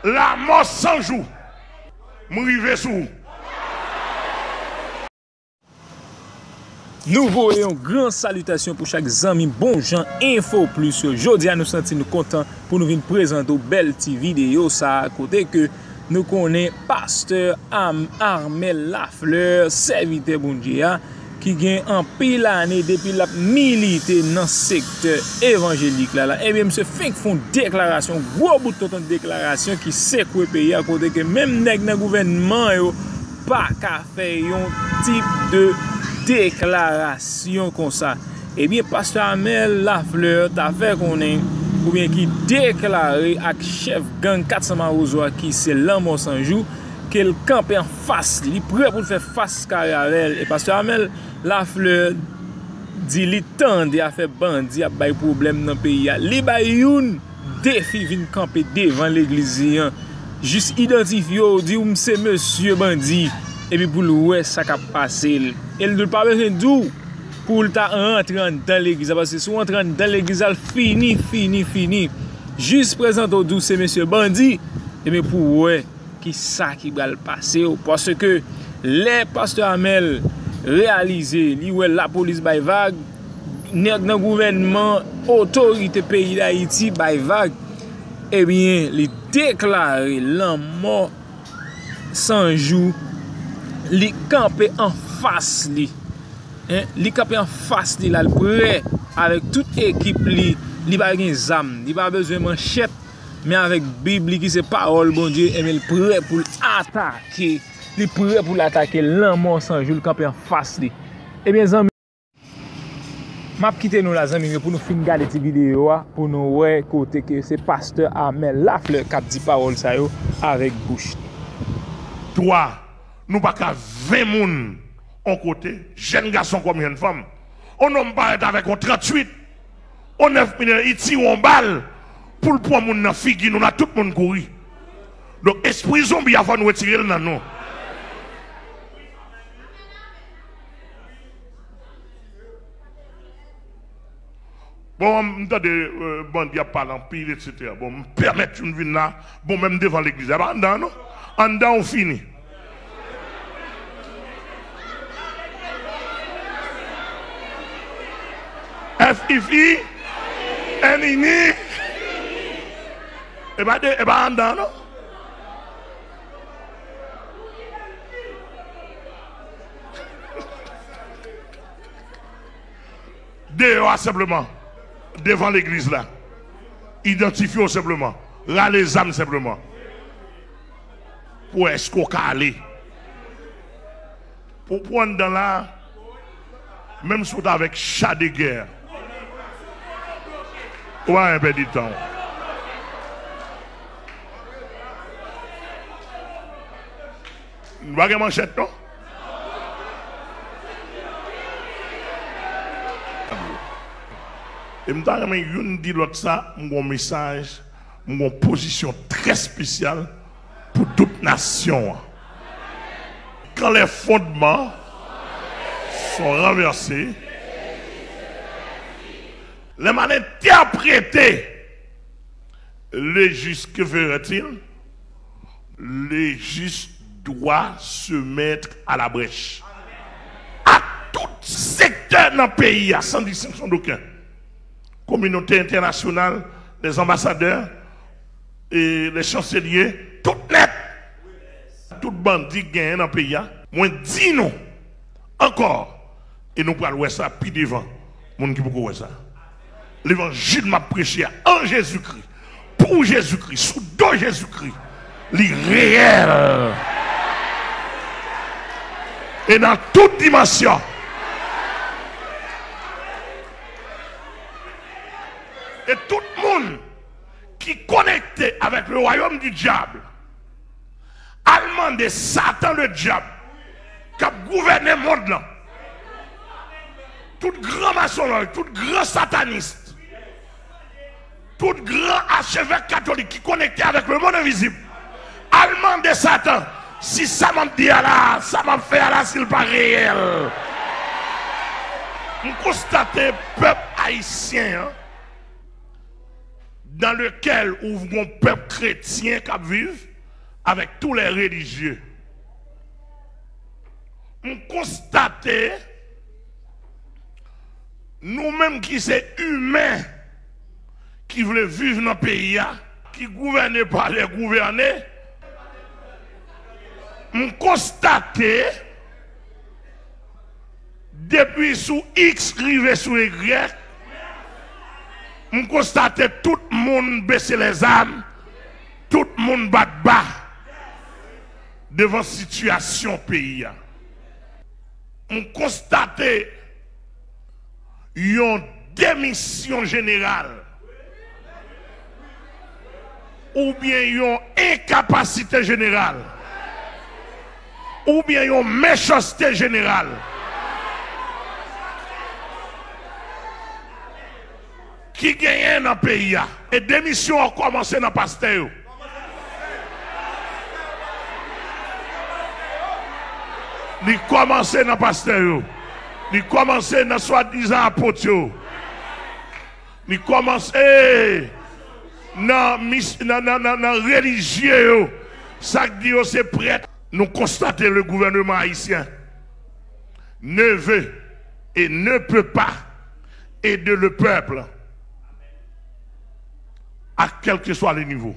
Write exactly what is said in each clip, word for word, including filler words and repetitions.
Lanmò san jou. M rive sou ou. Nou voye yon gran salitasyon pou chak zanmi Bon Jan Enfo Plis yo. Jodi a nou santi nou kontan pou nou vin prezante w bèl ti videyo sa a, kote ke nou konnen pastè Am-, Armel Lafleur, sèvitè Bondye a, ki gen anpil ane depi l ap milite nan sektè evanjelik la, la. Ebyen, misye fenk fè yon deklarasyon, gwo bout tonton deklarasyon ki sekwe peyi a, kote ke menm nèg nan gouvènman yo pa ka fè yon tip de deklarasyon konsa. Ebyen, pastè Armel Lafleur ta fè konnen, oubyen ki deklare ak chèf gang kat san Mawozo a, ki se Lanmò San Jou, ke l kanpe anfas li, li prè pou l fè fas kare avè l. E pastè Armel Lafleur di li tande afè bandi ap bay pwoblèm nan peyi a. Li bay youn defi vin kanpe devan legliz li an. Jis idantifye w, di w m se mesye bandi, epi pou l wè sa k ap pase l. E l pa bezwen di w pou l ta rantre anndan legliz la, paske si w antre anndan legliz la, l fini, fini, fini. Jis prezante w, di w se mesye bandi, ebyen pou w wè kisa ki pral pase w. Paske lè pastè Amèl reyalize, li wè lapolis bay vag, nèg nan gouvènman, otorite peyi Dayiti bay vag, ebyen, li deklare lanmò San Jou, li kanpe anfas li. Hein? Li kanpe anfas li la, li prè avèk tout ekip li. Li pa gen zam, li pa bezwen manchèt, men avèk Bib li ki se pawòl Bondye, ebyen, li prè pou l atake. Li prè pou l atake lanmò San Jou, li kanpe anfas li. Ebyen, zanmi, m ap kite nou la, zanmi m yo, pou nou fin gade ti videyo a, pou nou wè kote ke se pastè Amèl Laflè k ap di pawòl sa yo avèk bouch li. Dwa, nou pa ka ven moun on kote, jèn gason kòm jèn fanm. On nonm parèt avèk on tranntuit, on nèf milimèt, li tire on bal pou l pran moun nan figi nou la, tout moun kouri. Donk, espri zonbi a, fò nou retire l nan nou. Bon, m tande, euh, bandi ap pale anpil, etsetera. Bon, m pèmèt youn vin la, bon, menm devan legliz la, pa anndan, non. Anndan, ou fini. F I F I, N I N I. E pa de, e pa anndan, non. Deyò a senpleman, devan legliz la. Idantifye w senpleman. Rale zam senpleman. Pou èske w ka ale? Pou, pou anndan la, menm si w t avèk cha de gè, ou pa gen pèdi tan w. Nou pa gen manchèt, non? E m ta renmen youn di lòt sa, m gon mesaj, m gon pozisyon trè espesyal pou tout nasyon an. Quand les fondements sont renversés, les mal interprétés, le juste que ferait-il? Le juste doit se mettre à la brèche. A tout sektè nan peyi a, san distenksyon dokenn. Kominote entènasyonal, les ambassadeurs, e les chanceliers, tout nèt. Tout bandi k genyen nan peyi a. Mwen di nou ankò, e nou pral wè sa pi devan, moun ki poko wè sa. Levanjil m ap preche a, an Jezikri, pou Jezikri, sou do Jezikri, li reyèl. E nan tout dimansyon. E tout moun ki konekte avèk le royaume du diable, al mande Satan le diable k ap gouvène mond lan, tout gran masonlòj, tout gran satanis, tout gran achevèk katolik ki konekte avèk le monde invisible, al mande Satan si sa m ap di a la, sa m ap fè a la, si l pa reyèl. M konstate pèp ayisyen an dans lequel ou gon pèp kretyen k ap viv avec tous les religieux. M konstate nou menm ki se imen ki vle viv nan peyi a, ki gouvène pa lè gouvène, m konstate depi sou X rive sou Y, m konstate tout moun bese lèzam, tout moun bat ba devan sitiyasyon peyi a. M konstate yon demisyon jeneral oubyen yon enkapasite jeneral oubyen yon mechanste jeneral ki genyen nan peyi a. E demisyon an kòmanse nan pastè yo. Li kòmanse nan pastè yo. Li kòmanse nan swadizan apot yo. Li kòmanse nan, nan, nan, nan, nan relijye yo. Sa k di yo se prèt. Nou konstate le gouvernement haïtien ne veut et ne peut pas aider le peuple à quel que soit le niveau.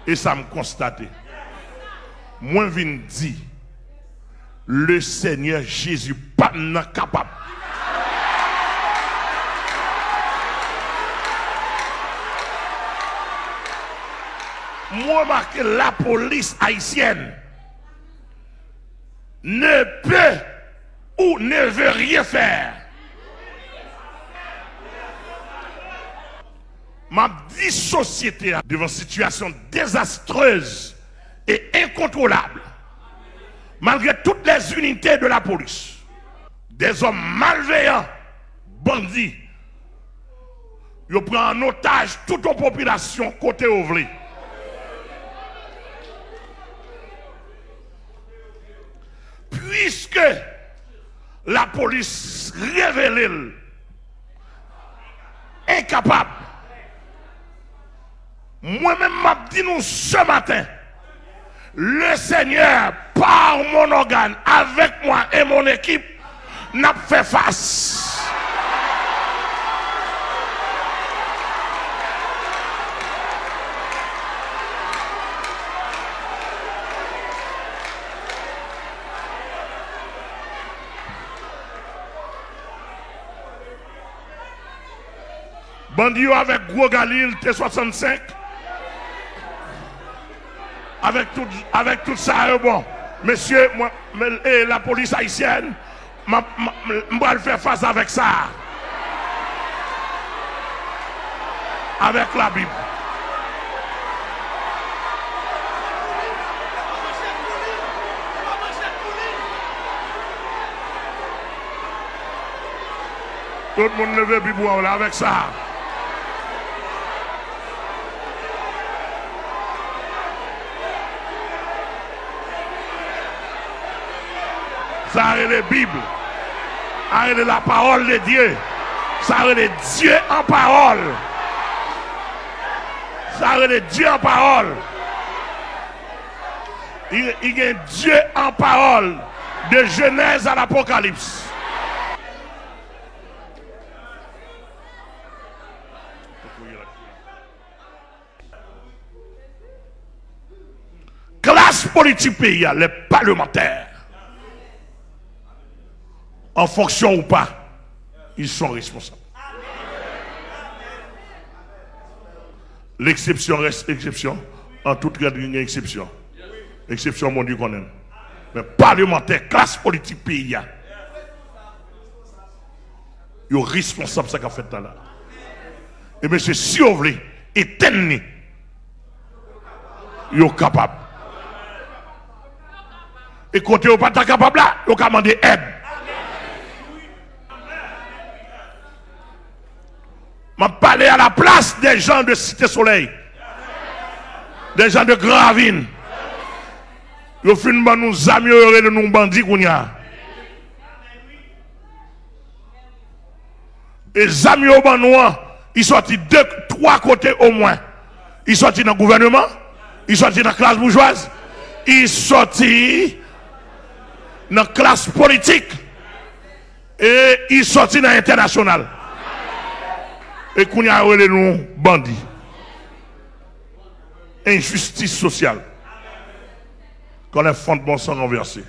E sa m konstate. Mwen vin di, le Senyè Jezi pa m nan kapab. M remake lapolis ayisyèn ne peut ou ne veut rien faire. M ap di sosyete a devan sitiyasyon dezastrez e enkontwolab, malgre tout lèzinite de lapolis, dèzòm malveyan, bandi, yo pran an otaj tout yon popilasyon kote yo vle. Puiske lapolis revele l enkapab, mwen menm m ap di nou se maten, le Senyè, par mon organe, avec moi et mon équipe, n ap fè fas. Bandi yo avèk gwo galil T swasannsenk. Avèk tout, avèk tout sa yo, bon. Mesye, mwen, men, e, lapolis ayisyèn, m ap, m, m, m pral fè fas avèk sa. Avèk Labib. Tout moun leve pi bwa w la avèk sa. Sa rele Bib. Sa rele la parole de Dieu. Sa rele Dye an pawòl. Sa rele Dye an pawòl. Li, li gen Dye an pawòl. De Jenèz a Lapokalips. Klas politik peyi a, les parlementaires, en fonction ou pas, ils sont responsables. L'exception reste exception. An tout règ, gen eksepsyon. Eksepsyon, Bondye konnen l. Men palmantè, klas politik peyi a, yo responsab sa k ap fèt la la. E mesye, si yo vle etenn li, yo kapab. E kote yo pa ta kapab la, yo ka mande èd. M ap pale à la place des gens de Cité Soleil, des gens de Grand Ravine. Yo fin ban nou zam yo, yo rele nou bandi kounye a. E zam yo ban nou an, li sòti de, twa kote omwen. Li sòti nan gouvèneman, li sòti nan klas boujwaz, li sòti nan klas politik, e li sòti nan entènasyonal. E kounye a, yo rele nou bandi. Enjistis sosyal. Quand les fondements sont renversés.